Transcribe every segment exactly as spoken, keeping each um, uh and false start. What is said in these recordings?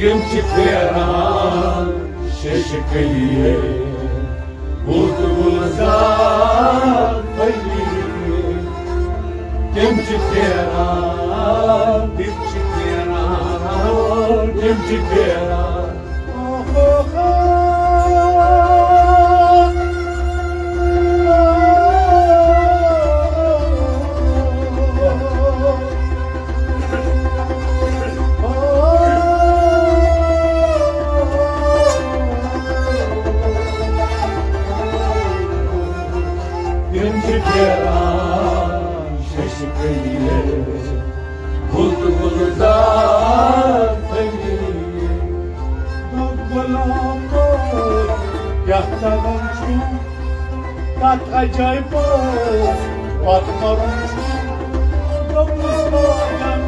تِم چھِ پھیران شیشہِ کٔلیے، بُت گُلزار پھٔلیے۔ تِم چھِ پھیران، تِم چھِ پھیران، تِم چھِ پھیران۔ تِم چھِ پھیران شیشہِ کٔلیے، بُت گُلزار پھٔلیے۔ دۄہ غلام کیٛاہ ژلان چھُ؟ کتھ عجٲیبس پتھ مرُن چھُ۔ دوٚپُس باغن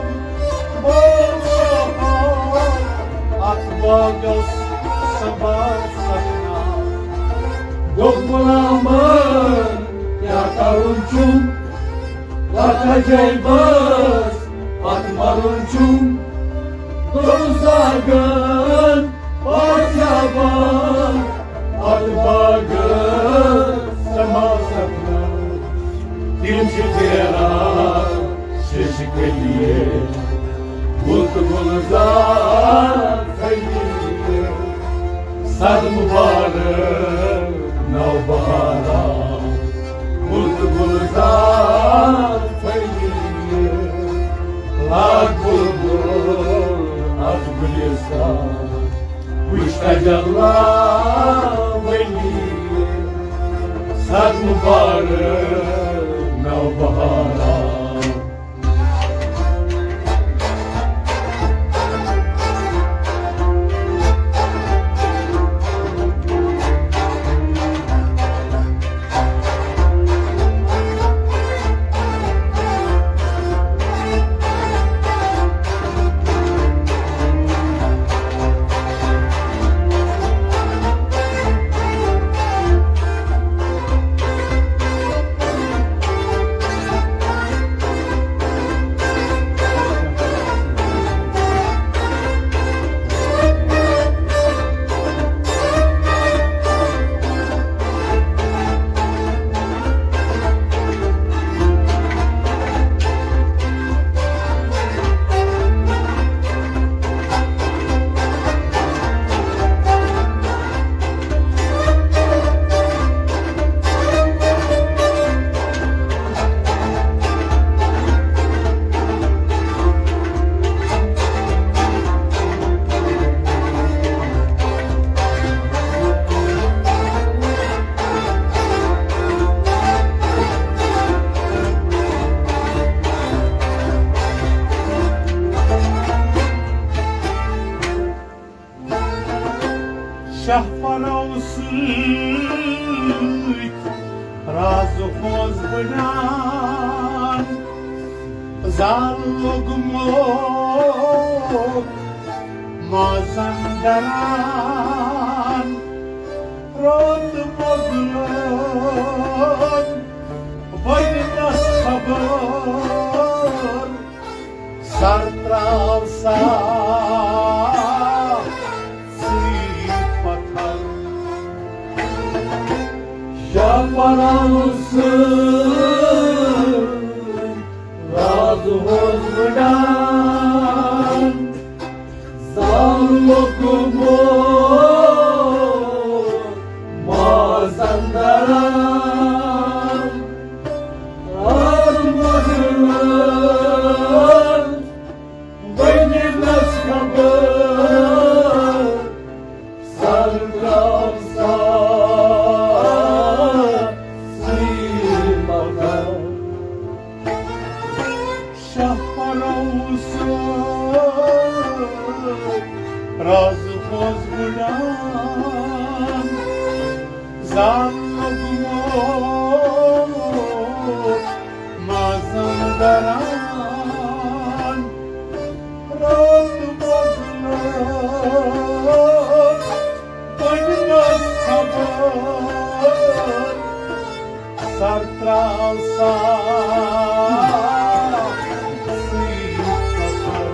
بادشاہ باغ، اتھ باغس سنبھال سکنا۔ دوٚپ غلامن کیٛاہ کرُن چھُم، کتھ عجٲیبس پتھ مرُن چھُم۔ دوٚپُس باغن پتھ باغ، پتھ باغس سما سپنا۔ تِم چھِ پھیران شیشہِ کٔلیے، بُت گُلزار پھٔلیے۔ سر مبارک نو بہارا، بُت گُلزار پھٔلیے۔ لاگ بلبل از گلستان، وٕچھ تجلی ولی۔ سر مبارک نو بہارا۔ شاہ پنو سۭتۍ رازٕ پوز بنان، زال لوٚگمُت مازن دران۔ روت مۄغلن ؤنِنس خبر، سر تراو سا سۭتۍ پتھر۔ شاہ پنو سۭتۍ راز اوس وٕڈان، زال لوٚگمُت مازن دران۔ آز مۄغلن ؤنِنس خبر، سر تراو سا سۭتۍ پتھر۔ شاہ پنو سۭتۍ راز پوز وٕڈان، زال لوٚگمُت مازن دران۔ رات مۄغلن ؤنِنس خبر، سر تراو سا سۭتۍ پتھر۔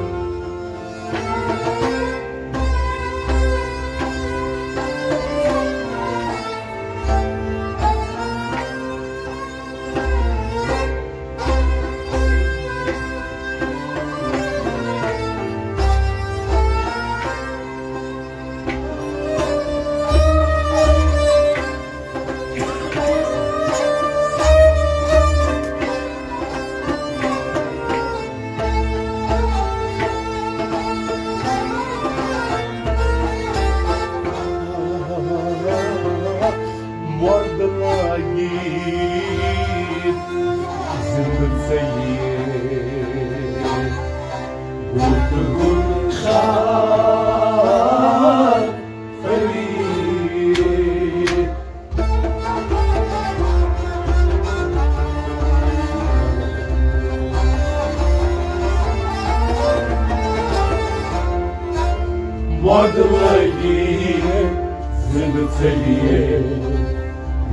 چلیے،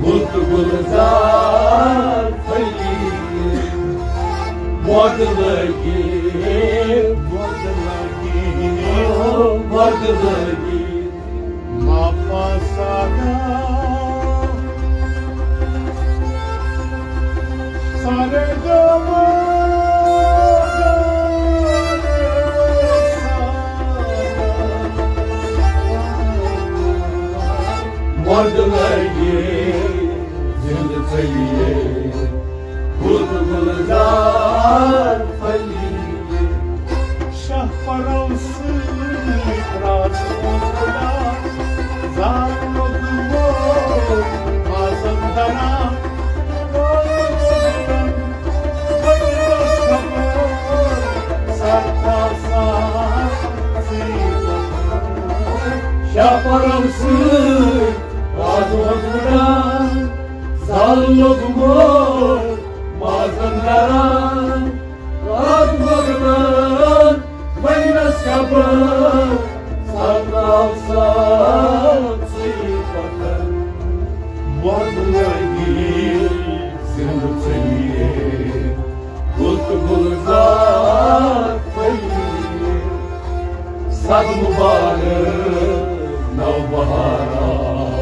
گل تہٕ گلزار پھٔلیے، وۄدٕ لٲگِتھ، وۄدٕ لٲگِتھ، وۄدٕ لٲگِتھ۔ واپس آ گیا۔ سارے گاما۔ وۄدٕ لٲگِتھ، زِندٕ ژٔلِیے، گُل گُلزار پھٔلیے۔ شاہ پرو سۭتۍ راتھ اوس خۄدا، زال لوٚگمُت مازن دران۔ شاہ پرو سۭتۍ راتھ اوس خۄدا، زال لوٚگمُت مازن دران۔ رات مۄغلن وَنٮ۪س خبر، سَتناو سا ژٕے پَتھر۔ وۄدلٲگی زِندٕ ژٕے، گُل تہٕ گُلزار پھٔلیے۔ سَد مُبارک نو بہار آو،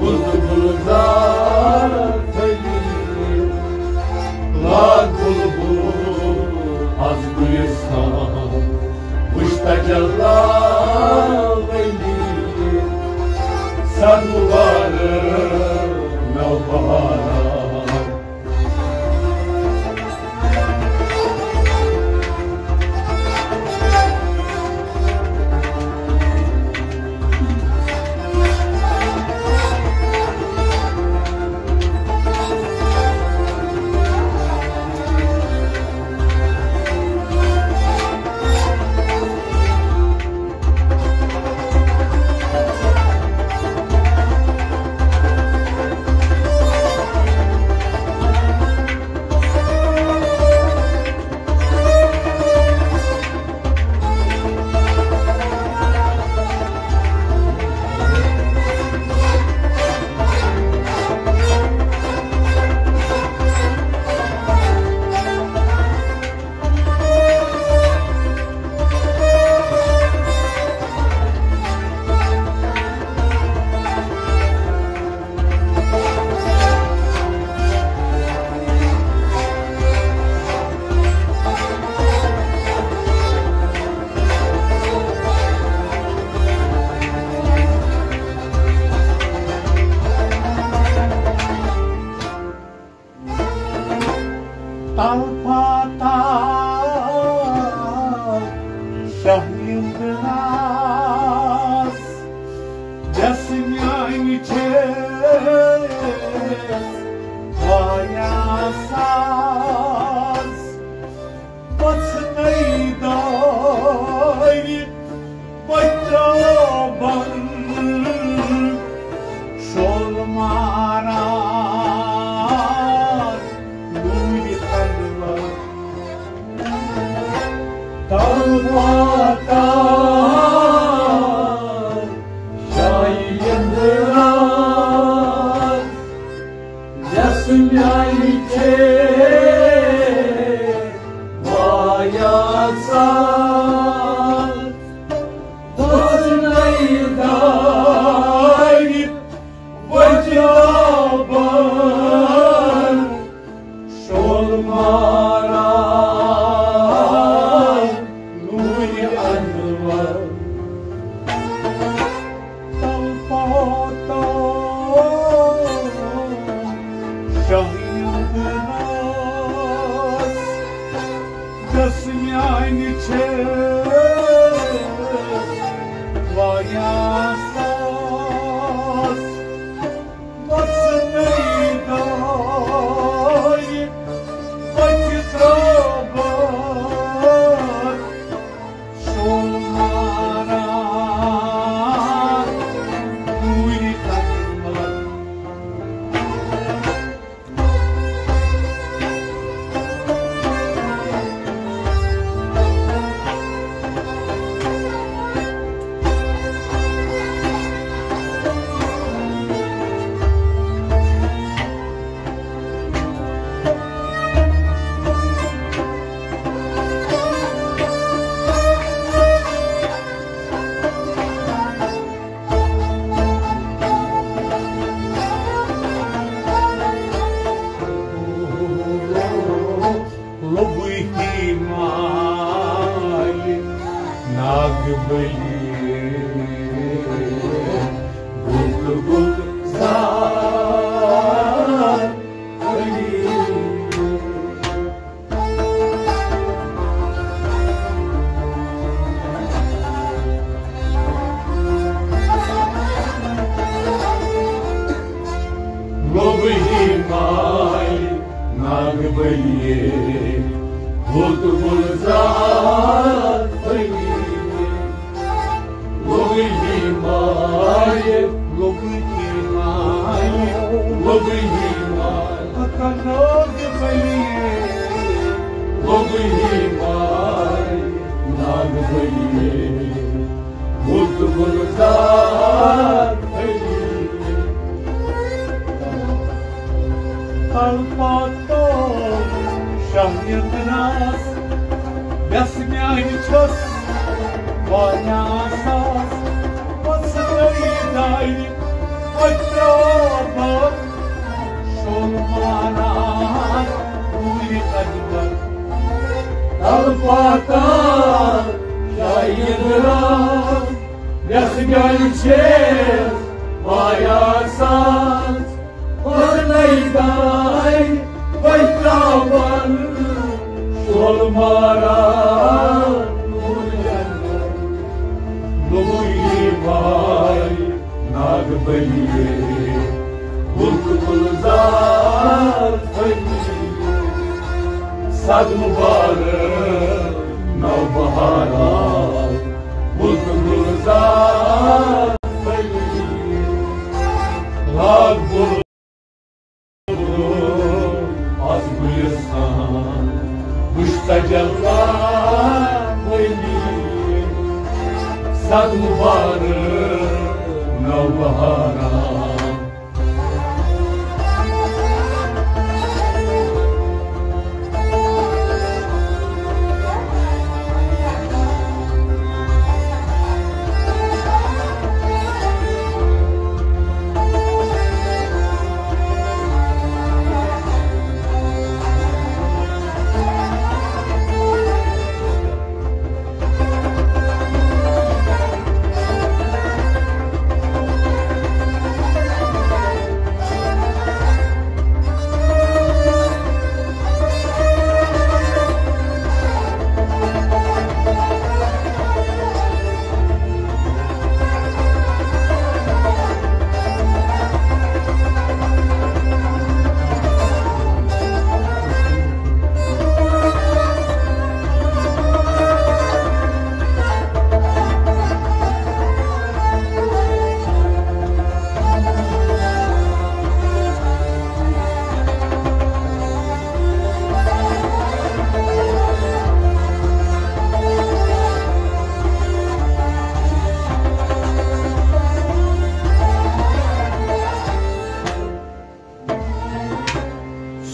گُل تہٕ گُلزار پھٔلیے۔ لاگ بُلبُل از گُلِستان، وُچھ تجلی ولی۔ سَد مُبارک نو بہار آو۔ تلپاتہ شاہ یِنٛدنَس، یَس میٛانہِ چھِ واریاہ ساز۔ پژھنَے دارِ پٔترو بن شول ماران نوٗرِ انور۔ تلواتار شاہ یِنٛدنَس، یَس میٛانہِ چھِ واریاہ ساز۔ پژھنَے دارِ پٔترو بن شول ماران نوٗرِ انور۔ تلپاتہ شاہ یِنٛدنَس، یَس میٛانہِ چھِ واریاہ ساز۔ پژھنَے دارِ پٔترو بن شول ماران نوٗرِ انور۔ ناگ بلیے، بُت گُلزار بلیے۔ لوٚگُے مایہِ، لوٚگُے مایہِ، لوٚگُے مایہِ۔ ہتا ناگ بلیے، لوٚگُے مایہِ، ناگ بلیے۔ بُت گُلزار بلیے۔ تلپاتو شاہیت ناز، یس میانہِ چھس واریاہ ساز۔ پسنٲیی دارِ پترا بار، شور ماران پوٗرِ قدمت۔ تلپاتان شاہیت ناز، یس میانہِ چھس واریاہ ساز۔ پرنَے داے وَتہِ ترٛاوان شول ماران۔ لوٚگُے ماے ناگ بلیے، بُت گُلزار بلیے۔ صد مبارک نو بہارا، بُت گُلزار بلیے۔ لاگ بُل آز گُلستان وُچھ تجلی۔ صد مبارک نو بہارا۔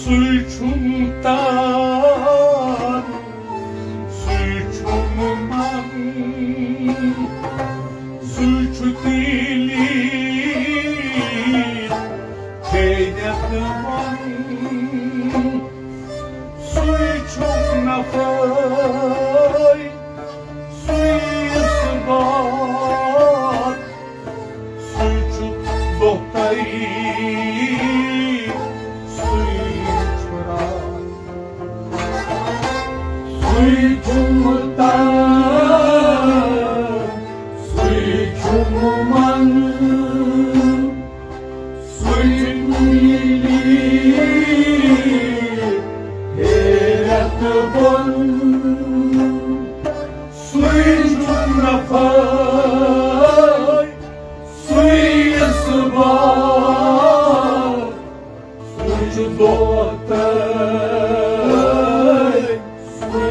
سُے چھُم تان، سُے چھُم من، سُے چھُ تیلی خیرت من، سُے چھُم نفع۔ سُے اِثبات، سُے چھُ دۄہ تٲریٖخ، سُے چھُ راتھ۔ سُے چھُ مُتان، سُے چھُ مُمَن۔ سُے نیٖلی ہیرَتھ بۄن، سُے چھُ نفع، سُے اِثبات، سُے چھُ دۄہ تہٕ سُے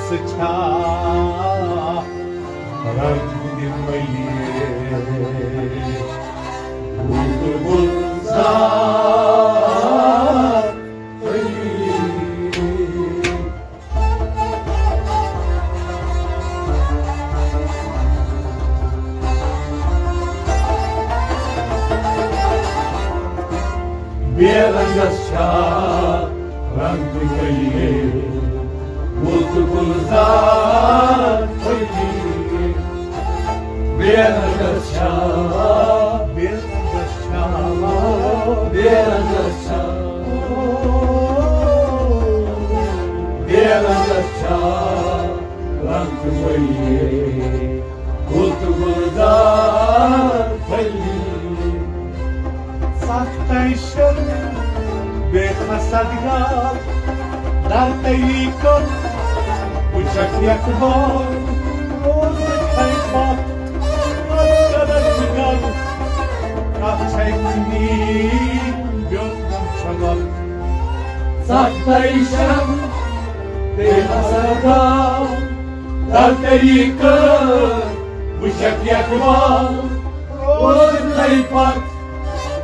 ژٕ چھا رنگ دِمے بُلبُل زار؟ بے رنگس چھا رنگ گٔیے بُلبُل زار پھٔلۍ۔ بے رنگس چھا، بے رنگس چھا، بے رنگس چھا، بے رنگس چھا رنگ گٔیے بُلبُل زار پھٔلۍ۔ سخت عشق بے حسد گا، در تیری کن وچھک یک بار، روز کھے پت، کت کرک گل، کت چھے کنی بیون گم چھگل۔ سخت عشق بے حسد گا، در تیری کن وچھک یک بار، روز کھے پت،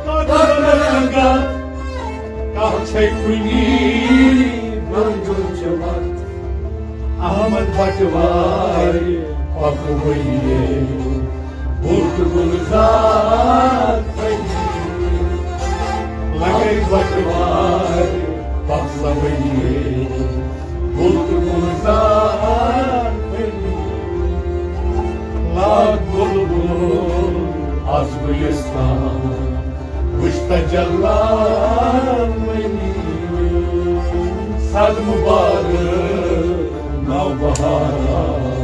کت کرک گل، کت چھے کنی بیون گم چھگل۔ احمد بٹوارِ پکویے بُلبُل زار پھٔلۍ۔ لگے بٹوارِ پکویے بُلبُل زار پھٔلۍ۔ لاگ بُلبُل از گُلستان وُچھ تجلی ولی۔ صد مبارک نو بہارا،